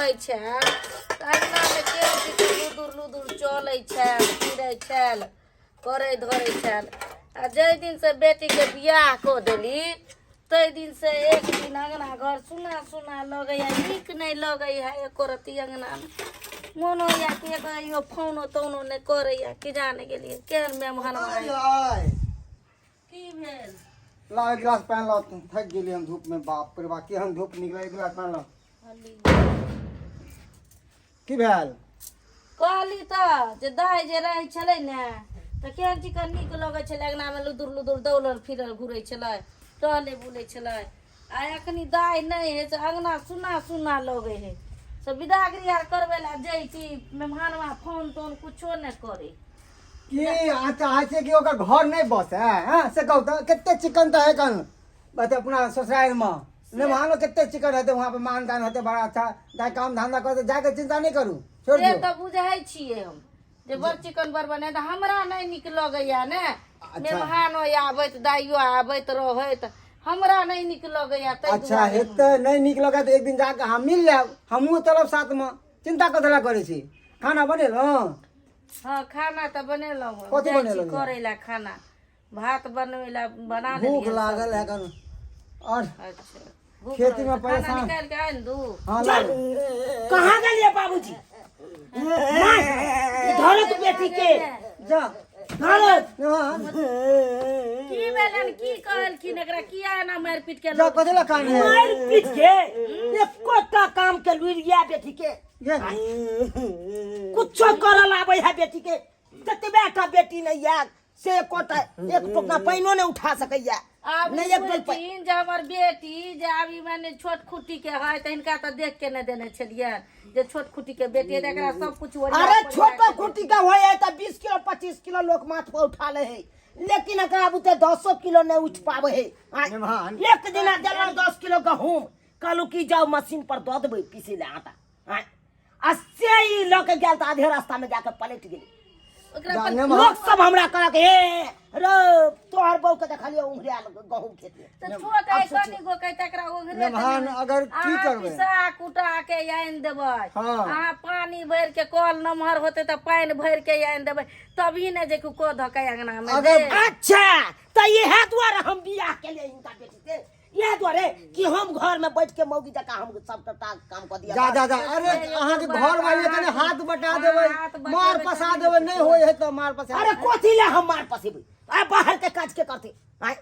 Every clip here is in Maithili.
रहै छल तऽ अङ्गनामे केहन चिकन लुदुर लुदुर चलै छल फिरै छल करै धरै छल आ जाहि दिनसँ बेटीके बियाह कऽ देली ताहि दिनसँ एक दिन अङ्गना घर सुना सुना लगैए नीक नहि लगैए एको रत्ती अङ्गनामे मोन होइए कि कहियो फोनो तोनो नहि करैए कि जाने गेलियै केहन मेहमान आइ की भेल ला एक गिलास पानि लाउ थकि गेलियै हम धूप में बाप रे बाप केहन धूप निकलै एक गिलास पानि लाउ की भेल कहली तऽ जे दाइ जे रहै छलै ने तऽ केहन चिकन नीक लगै छलै अङ्गनामे लुदुर लुदुर दौड़ल फिरल घुरै छलै टहलै बुलै छलै आ एखनी दाइ नहि हइ से अङ्गना सुना सुना लगै हइ से विदागरी आर करबै लए जाइ छी मेहमानवा फोन तोन कुछो नहि करै की अहाँ चाहै छियै कि ओकर घर नहि बसै हँ से कहू तऽ कते चिकन तऽ है कन बस अपना ससुरारिमे नहि वहाँ कते चिकन हेतै वहाँ पे मान दान हेतै बड़ा अच्छा दाइ काम धंधा करतै जाके चिंता नहि करू छोड़ि से दियौ तऽ बुझै छियै हम जे बड़ चिकन बड़ बने तऽ हमरा नहि नीक लगैया ने मेहमानो आबैत दाइयो आबैत रहैत हमरा नहि नीक लगैया ताहि अच्छा दुआरे हेतै नहि नीक लगत एक दिन जाके अहाँ मिल लेब हमहूँ चलब साथमे चिंता कथी लए करै छी खाना बनेलहुँ हँ खाना तऽ बनेलहुँ हम। कथी जाइ छी बनेलहुँ यऽ? करै लए खाना भात बनबै लए बना भूख लेलियै लागल है कन और अच्छा भूख खेती में लागल। खाना परेशान। निकालि के आनि दू हाँ लाग कहाँ गेलियै बाबूजी माय धरत बेटी के जा धरत हाँ, की भेलन की कहलखिन एकरा किया एना मारि पीट के जा कथी लए कान है मारि पीट के एकोटा काम के लुरि गया बेटी के ये कुछो करल आबै है बेटी के ततबे टा बेटी नहीं है से एकोटा एक टोकना पानिओ नहि उठा सकैया आब नहि ई एक डोल पानि बुझथिन जे हमर बेटी जे आब ई माने छोट खुट्टी के है तऽ हिनका तऽ देख के नहि देने छलियै जे छोट खुट्टी के बेटी है तऽ एकरा सब कुछ ओरिया अरे पोरिया छोटो के खुट्टी का होय है तऽ 20 किलो 25 किलो लोग माथ पर उठा ले है लेकिन एकरा बुते दसो किलो नहीं उठ पावे है आँय, निभान। एक दिना देलहुँ 10 किलो गहूम कहलहुँ कि जाउ मशीन पर दऽ देबै पीसै लए आटा आँय, आ से ई लऽ के गेल तऽ आधे रास्ता में जाके पलटि गेलै ओकरा पर जाने लोक सब हमरा कहलक हे रो तोहर बहू के देखलियो उंघरायल गहूम खेत में तऽ छोट है कनि गो के तकरा ओघरे नमहान अगर की अहाँ करबै? पिसा कुटा के आनि देबै हाँ। अहाँ पानी भरि के कल नमहर होतै तऽ पानि भरि के आनि देबै तभी ने जे को धके अंगना में अगर- दे। अच्छा तऽ इएह दुआरे हम बियाह केलियै हिनका बेटी से इएह दुआरे कि हम घर में बैठ के मौगी जकाँ हम सब टटा काम कऽ दिया जा जा जा अरे अहाँके घर वाले कने हाथ बटा देबै हाथ बटेबै मार पसा देबै नहि होइ है तऽ मार पसा अरे कथी ले हम मार पसेबै आ बाहर के काज के करते आँय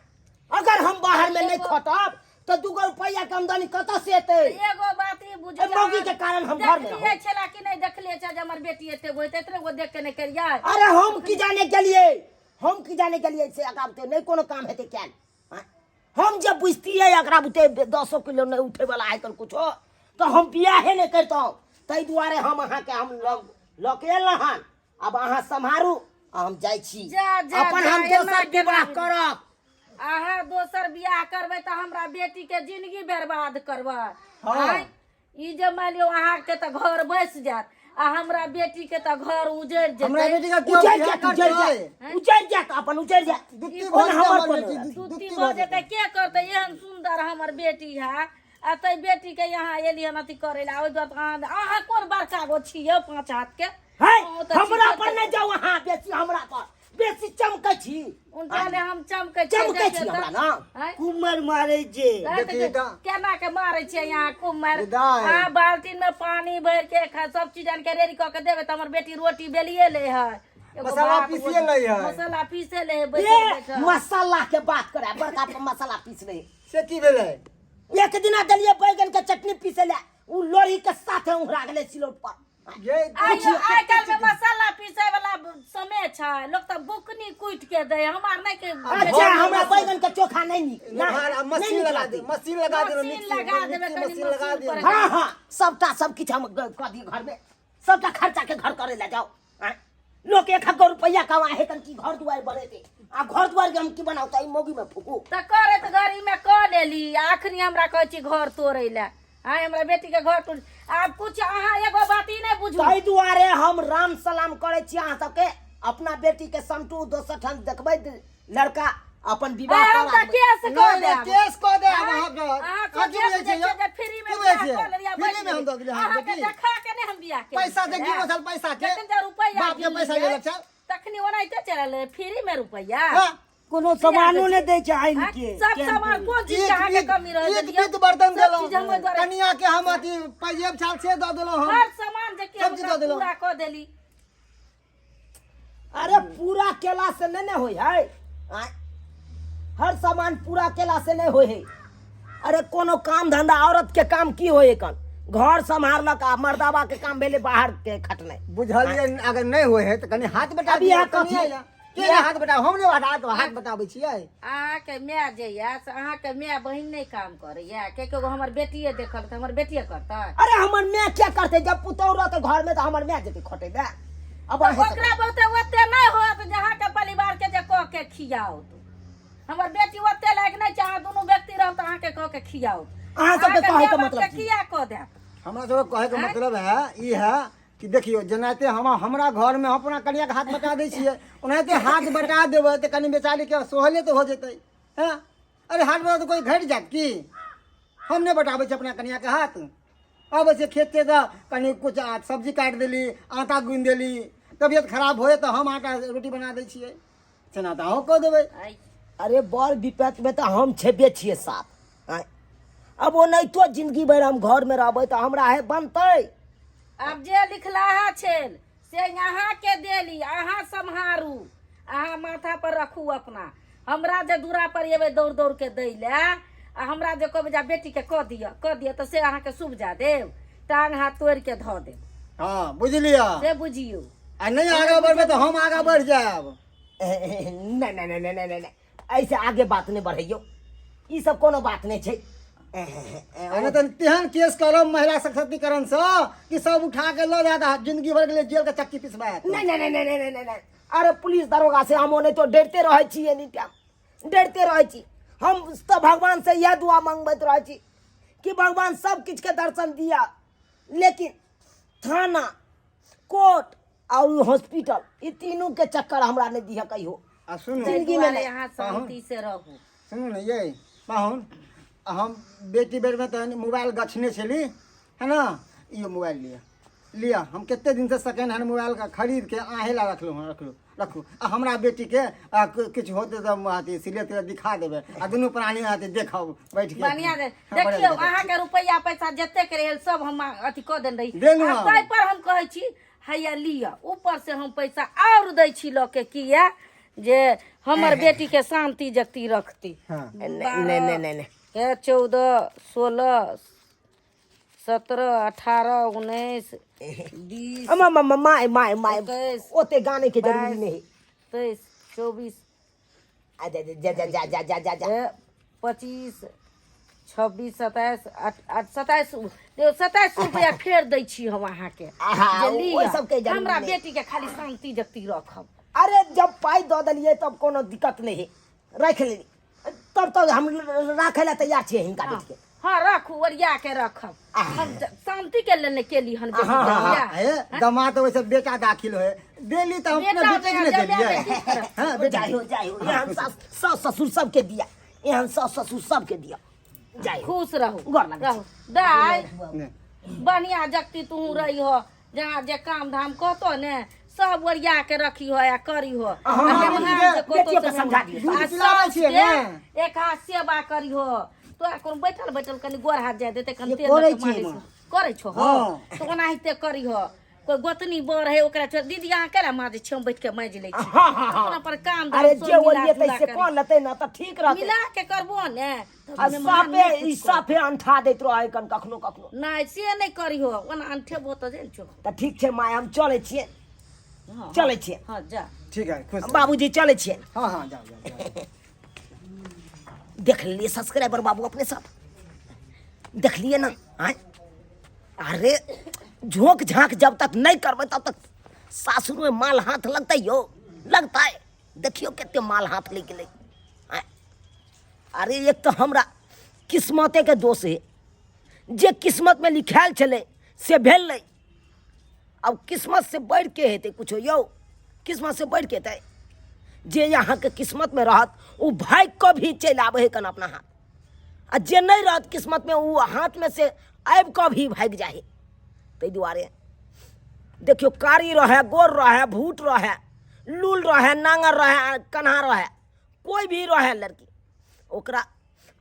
अगर हम बाहर में नहीं खटब तऽ दूगो रुपैआ के आमदनी कतऽ से एतै एगो बात ई बुझियौ ए, मौगी के कारण हम घर में देखलियै छला कि नहि देखलियै छला जे हमर बेटी एते गोइत एतने गो देख के नहि केलियै अरे हम की जाने गेलियै हम की जाने गेलियै से एकरा बुते नहि कोनो काम हेतै कयल आँय? हम जब बुझतियै एकरा बुते दसो किलो नहि उठे वाला है कल कुछो तऽ हम बियाहे नहि करितहुँ ताहि दुआरे हम अहाँके हम लऽ लऽ के एलहुँ हन आब अहाँ सम्हारू आ हम जाइ छी जा, जा, अपन जा, हम एना दोसर केना विवाह करब अहाँ दोसर बियाह करबै तऽ हमरा बेटी के जिंदगी बर्बाद करबै हाँ। आँय? ई जे मानि लियौ अहाँके तऽ घर बसि जायत आ हमरा बेटी के तऽ घर उजड़ि हमरा जेतै बेटी के केओ उजड़ि बियाह जायत उजड़ि करतै जायत उजड़ि जायत अपन उजड़ि जायत दुत्ती कोन भऽ जेतै हमर हमर कोनो बेटी दुत्ती दुत्ती भऽ भऽ जेतै जेतै के करतै एहन सुन्दर हमर बेटी है आ तै बेटी के यहाँ एलियै हन अथी करै लए ओहि दुआरे अहाँ अहाँ कोन बड़का गो छियै पाँच हाथ के है अहूँ तऽ हमरा छियै पर नहि जाउ अहाँ बेसी हमरा पर बेसी चमकै छी उनका ले हम चमकै छियै चमकै छी देखियौ हमरा तऽ। ना आँय? कुमर मारै छै देखिए तऽ। केना के मारै छियै यहाँ खूब मारि दाइ। अहाँ बाल्टीन में पानी भरि के सब चीज आनि के रेडी कऽ के देबै तऽ हमर बेटी रोटी बेलिए ले है एगो मसाला भात पीसिए रोटी- लै है। मसाला पीसे ले है बैठल ए बैठल मसाला के बात करे बड़का पर मसाला पीस ले से की भेलै एक दिना देलिए बैगन के चटनी पीसे ले उ लोरी के साथे उहरा गेलै सिलौट पर ये आइयो आइ काल्हि में मसाला पीसै वाला समय छै लोक तऽ बुकनी कुटि के दै हमार नहि के अच्छा हमरा बैगन के चोखा नहीं नीक निभार, आ नहीं मशीन नीक लगा लागै। दे मशीन लगा दे मशीन मिक्सी लगा देबै, मिक्सी कनि मशीन लगा मशीन दे पर। हाँ हाँ सबटा सब किछु हम कऽ दियौ घर में सबटा खर्चा के घर करे ला जाओ आँय? लोक एक एक रुपया कमा है तन की घर दुआर बनेते आ घर दुआर के हम की बनाउ त ई मौगी में फूकू तऽ करैत घड़ी में कऽ लेली आ अखनी हमरा कहै छी घर तोड़ै लए आँय हमरा बेटी के घर टूट आब कुछ अहाँ एगो बात ई नहि बुझू ताहि दुआरे हम राम सलाम करै छी अहाँ सबके अपना बेटी के समटू दोसर ठाम देखबै लड़का अपन विवाह हम करा तऽ केस कऽ नहीं, नहीं, देब। केस कऽ देब आँय? अहाँके। अहाँ अहाँ की सोचै बुझै छियै छियै? जे फ्री में की बुझै बियाह छियै? कऽ लेलियै, फ्री में हम दऽ देलियै अहाँके अहाँके की? देखा के नहि हम बियाह केलियै। पैसा दे गिनो छल पैसा के जखन जे रुपैआ बाप के पैसा गिनलियै, लेलक छल तखनी ओनाहिते चलल रहै, फ्री में रुपैआ हाँ? कोनो सामानो नहि दै छै आनि आँय? के सब सामान कोन चीज के एक अहाँके बीत कमी रहै एक देलियै? बीत बर्तन सब चीज हम ओहि देलहुँ दुआरे कनिया के हम अथी पैजेब छाल से दऽ देलहुँ हम हर सामान जे कि सब हम चीज दऽ देलहुँ। पूरा कऽ देली अरे पूरा केला से नहि ने होइ है आँय? हर सामान पूरा केला से नहि होइ है अरे कोनो काम धंधा औरत के काम की होइ है कन घर सम्हारलक आ मर्दाबा के काम भेलै बाहर के खटनाइ बुझलियै अगर नहि होइ है तऽ कनि हाथ बटा अभी दियौ, अहाँ कनिया कथी- या। के नहि हाथ बटा हम नहि हाथ हाथ बताबै छियै अहाँके माय जे यऽ से अहाँके माय बहिन नहि काम करैया के के हमर बेटिए देखल तऽ हमर बेटिए करतै अरे हमर माय क्या करतै जब पुतहु रहतै घर में तऽ हमर माय जेतै खटेबै अब तऽ अहें सब- ओकरा बहुते ओते नहि होत जे अहाँके परिवार के जे कऽ के खियाओत हमर बेटी ओते लायक नहि छै अहाँ दुनू व्यक्ति रहब तऽ अहाँके कऽ के खियाओत अहाँ सबके अहाँके कहैके माय बापके मतलब की? किया कऽ देत हमरा सबके कहैके मतलब है ई है कि देखियौ जेनाहिते हम हमरा घरमे हम अपना कनियाके हाथ बटा दै छियै ओनाहिते हाथ बटा देबै तऽ कनि बेचारीके सोहले तऽ हो जेतै हँ अरे हाथ बटा तऽ कोइ घटि जायत की हम नहि बटाबै छियै अपना कनियाके हाथ अबै छै खेतसँ तऽ कनि किछु सब्जी काटि देली आटा गुनि देली तबियत खराब होए तऽ हम आटा रोटी बना दै छियै सेना तऽ अहूँ कऽ देबै अरे बड़ विपत्तिमे तऽ हम छेबे छियै साथ आँय अब ओनाहितो जिंदगी भरि हम घरमे रहबै तऽ हमरा हे बनतै आब जे लिखलाहा छल से अहाँके देली अहाँ सम्हारू अहाँ माथा पर रखू अपना हमरा जे दूरा पर एबै दौड़ दौड़ के दै लए आ हमरा जे कहबै जे बेटीके कऽ दिअ कऽ दिअ तऽ से अहाँके सुविधा देब टांग हाथ तोड़ि के धऽ देब हँ बुझलियै से बुझियौ आ नहि आगाँ बढ़बै तऽ हम आगाँ बढ़ि जायब नहि नहि नहि नहि नहि नहि एहिसँ आगे बात नहि बढ़ैयौ ई सब कोनो बात नहि छै आ नहि तऽ तेहन केस करब महिला सशक्तिकरणसँ कि सब उठा के लऽ जायत आ जिंदगी भर के लिए जेल के चक्की पिसबायत नहि नहि नहि नहि नहि नहि नहि अरे पुलिस दरोगा से हम ओनाहितो डरिते रहै छी एनी टाइम डरिते रहै छी हम तऽ भगवान से इएह दुआ मंगबैत रहै छी कि भगवान सब किछुके दर्शन दिया लेकिन थाना कोर्ट और हॉस्पिटल ई तीनू के चक्कर हमरा नहीं दिया कहियो आ सुनू जिंदगी में दुआरे अहाँ शांति से रहू सुनू ने ये पाहुन हम बेटी बेरमे तहन मोबाइल गछने छली है ना इहो मोबाइल लिअ लिअ हम कते दिनसँ सेकेंड हैंड मोबाइल खरीदके अहेँ लए रखलहुँ हँ रखलहुँ रखू आ हमरा बेटीके आ, किछु होतै तऽ अथी सिले तिले दिखा देबै आ दुनू प्राणी अथी देखब बैठ के बढ़िया दे हाँ, बढ़िया देखियौ देखब। अहाँके रुपैआ पैसा जतेक रहल सब हम अथी कऽ देने रही देलहुँ आ हम। ताहि पर हम कहै छी हैया लिअ ऊपर से हम पैसा आओर दै छी लऽ के किया जे हमर बेटी के शांति जगती रखती हाँ नहीं नहीं नहीं नहीं नहीं हे 14 16 17 18 19 20 अम्मा मामा my my my 21 ओते गाने के जरूरी नहीं 23 24 आ जा जा जा जा जा जा जा जा ए, 25 26 27 8 27 27 रुपया फेर दै छी हम अहाँके आहा, जे लिअ। ओहि सबके जरूरी हमरा नहि। बेटी के खाली शांति जगती रखब अरे जब पाई दऽ देलियै तब कोनो दिक्कत नहीं है राखि लेली तब तब हम राखै लए तैयार छियै हिनका बेटीके हँ राखू ओरिया के रखब हम शांति के लेल नहि केली हन बेटी हाँ, के हाँ, बियाह। हे दमाद वैसे बेटा दाखिल होए देली तऽ हम अपना बेटा बेटे के नहि जब देलियै बेटी करब। हाँ बेटा जाइ हो जाइ हो एहन सास सास ससुर सबके दिया एहन सास ससुर सबके दिया जाइ हो खुश रहू गोर लागै रहू दाय नहि। बढ़िया जगती तू रही हो जहाँ जे काम धाम कहतो ने सब ओरिया के रखी हो या करी हो हाँ, आ मेहमान जे कहतो बेटियो के से समझा दियौ। दूध आ पिलाबै छियै सासके ने? एक हाथ सेवा करी हो तो कोन बैठल बैठल कनि गोर हाथ जाय देते कनि ये तेल करै लऽ के छियै मालिश माँ। करै छो हाँ। तो ओनाहिते करी हो कोई गोतनी बर है ओकरा छोड़ दीदी अहाँ केना माजै छी हम बैठ के माजि लै छी हाँ, हाँ, हाँ। अपना पर काम धाम अरे सब जे मिला ओरियेतै जुला से करी। कऽ लेतै ने तऽ ठीक रहतै मिला के करबो ने तऽ आ मेहमान साफे नहि ई कुछ करत। साफे अंठा दैत रहै कन कखनो कखनो नहि से नहि करिहो ओना अनठेबो तऽ जानि छो तऽ ठीक छै माय हम चलै छियै हँ, चलै छियै हँ जा ठीक है खुश रहो। बाबूजी चलै छियै हाँ हाँ जाओ जाओ जाओ देख लेलियै सब्सक्राइबर बाबू अपने सब देख लिए ना आँय अरे झोंक झाँक जब तक नहीं करबै तब तक सासुर में माल हाथ लगतै यौ लगतै देखियौ कते माल हाथ लागि गेलै आँय अरे एक तऽ हमरा किस्मतेके दोष है जे किस्मतमे लिखायल छलै से भेल नहि आब किस्मत से बढ़ि के हेतै कुछो यौ किस्मत से बढ़ि के हेतै जे अहाँके किस्मतमे रहत ओ भागि कऽ भी चलि आबै हइ कन अपना हाथ आ जे नहि रहत किस्मतमे ओ हाथमे से आबि कऽ भी भागि जाइ हइ। ताहि दुआरे देखियौ, कारी रहै, गोर रहै, भूट रहै, लूल रहै, नाङ्गर रहै, कन्हा रहै, कोइ भी रहै लड़की, ओकरा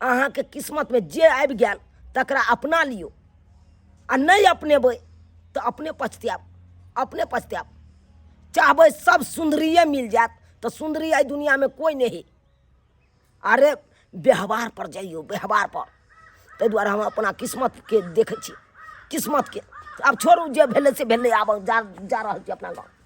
अहाँके किस्मतमे जे आबि गेल तकरा अपना लियौ आ नहि अपनेबै तऽ अपने पछतायब, अपने पछतायब। चाहबै सब सुन्दरिए मिल जायत तऽ सुन्दरी एहि दुनिआँमे कोइ नहि हइ। अरे व्यवहार पर जइयौ, व्यवहार पर। ताहि दुआरे हम अपना किस्मतके देखै छी, किस्मतके। आब छोड़ू, जे भेलै से भेलै, आब जा जा रहल छी अपना गाँव।